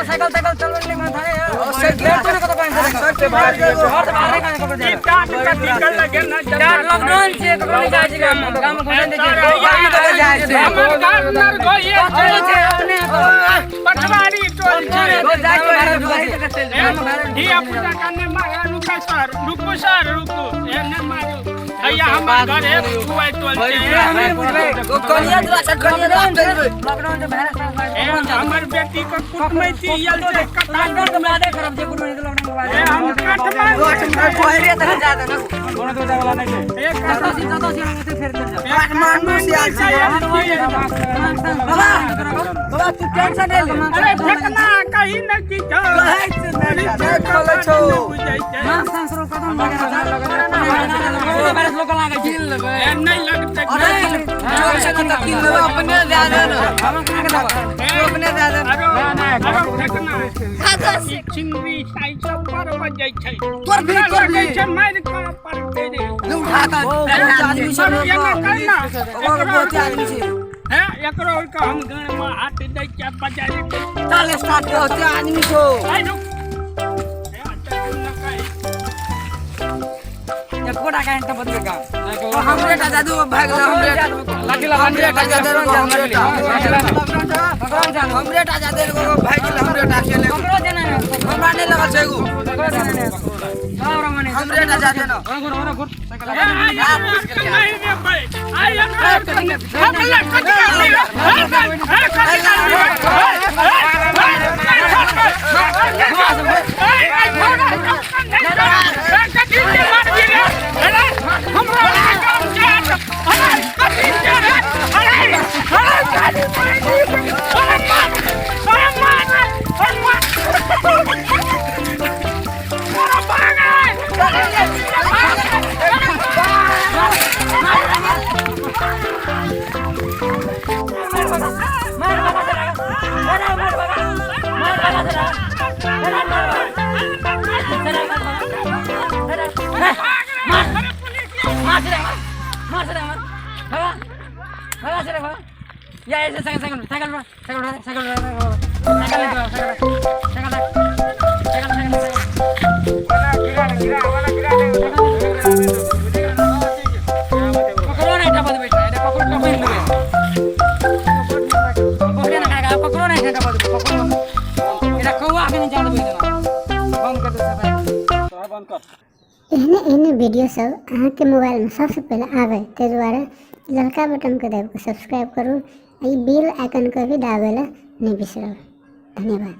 Cycle cycle चलबै नहीं मन थारे लॉकडाउन छै, ककरो नहीं जाइ छै, गाम गाम घुमै नहीं छै, जाइ छै। अपने पटवारी टोल छै। जाइ छै। धिया पुता का ने मारा। रुको सर, रुको सर, रुको, ए ने मारू। हैया हमर घर एक छुआई टोल छै। लॉकडाउन से भाइरस। ए हमर बेटी के कुटमैती आयल छै कथा। लॉकडाउन के बादे करब जे कुटमैती, लॉकडाउन के बाद। ए हम काठमांडू ए कतौ से फेर चल जाओ। काठमांडू से आयल छी। बाबा बाबा, तू टेंशन नहीं ले। अरे फेकना कहीं न की छौ। कहै छै नहि खोलै छौ। बुझै छै। मास्क सांस रो कदम लगा, भाइरस लोक लागै छै। ए नहीं लगतै। अरे जोर से न तऽ कीन लेबै, अपने दए दे ने। हम कहाँ के देबै? तू अपने दए दे। अरे अरे फेकना, ई चिंगरी साइ सब पर बजै छै। तोर भी, तोर भी। लगै छै मारि कर पड़तै रे। ले उठा कऽ, बहुत आदमी छै। सब एना कर ना। ओकर बहुत आदमी छै। हैं, एकरो के हम गान में हाथ दै के बजाय के। चल स्टार्ट कर, बहुते आदमी छौ। आई रुक, ए अच्छा न कहि। एकोटा काइन त बदले काम। हमरे टा जादू भाग गेलै, हमरे टा, हमरे टा जादू, हमरे टा, हमरे टा जादू भाग गेलै, हमरे टा खेले। ककरो देना है? हमरा नहि लगल छै एगो। ककरो देना है? सब रमने। हमरे टा जादू न। ए आई नहीं रे भाई, आई एकरा हमला कथि कर रे? हे कथि कर रे? ए आई छोड़ा, ए कथि के मारबी रे? अरे हमरा काम छै। अरे कथि के रे? अरे अरे गाड़ी मार, अरे मार, अरे मार, अरे मार, अरे भाग। मार बाबा से, मार मार बाबा, मार बाबा से, मार मार मार मार से, मार से, मार भगा भगा से भगा। या ऐसे cycle cycle cycle cycle cycle cycle cycle cycle cycle cycle. पकड़ो ना, এটা बदबे, এটা पकड़ो, टपैन लेबै, पकड़े ना काका, पकड़ो ना, এটা बदबे, पकड़ो, এটা कौआ के नहीं जान देबै, बंद कर दे सब। एहने एहने वीडियो सब अहाँके मोबाइलमे सबसँ पहिले आबै, ताहि दुआरे ललका बटनके दाबि कऽ सब्सक्राइब करू आ ई बेल आइकनके भी दाबै लए नहि बिसरब। धन्यवाद।